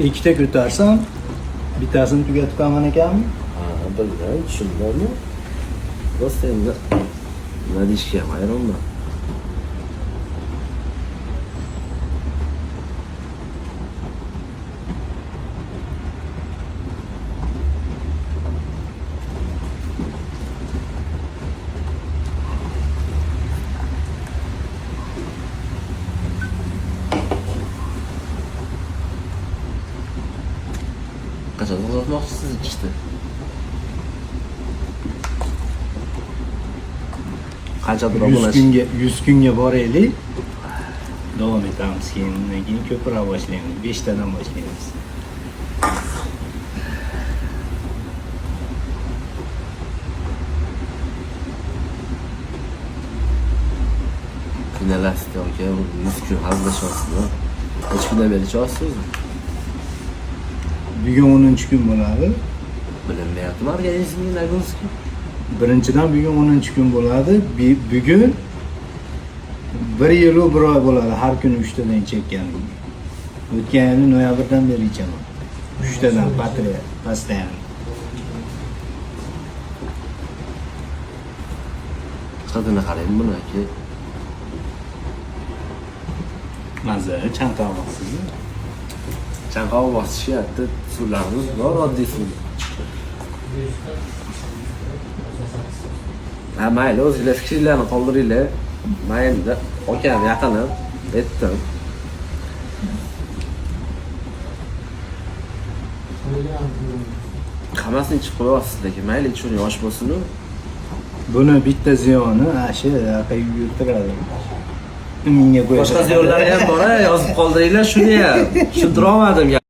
Ikkita ko'tarsam, bittasini tugatib qolaman ekanmi? Ha, bildim, tushundim. Просто endi nima deyishga ham hayronman. Qachon to'xtatmoqchisiz ichishni? Qanchadir 100 obunachi. kunga 100 kunga boraylik. Davom etamiz keyin, undan keyin ko'proq boshlaymiz. 5 tadan boshlaymiz. Qiynalasizda aka, 100 kun hazillashyapsizmi? Necha kundan beri ichyapsiz o'zi? Bugun 10-kun bo'ladi. Bilinmayaptimi organizmga нагрузка? Birinchidan bugun 10-kun bo'ladi. Bugun 1 yil 1 oy bo'ladi. Har kuni 3 tadan ichayotganim. O'tgan yili noyabrdan beri ichaman. 3 tadan patriya, постоянно. Hidini qarang buni aka. Maza, chanqoq sizni. Chanqoq bosishyapti. Suvlarimiz bor, oddiy suv. Ha, mayli, o'zinglar fikringlarni qoldiringlar. Men endi akam yaqinim, aytdim. Hammasini ichib qo'yapsiz lekin mayli ichuving yosh bo'lsin-u. Buni bitta ziyoni ana shu yoqqa yugurtiradi. Mingga qo'yadi. Boshqa ziyonlari ham bor, yozib qoldiringlar shuni ham. Tushuntira olmadim.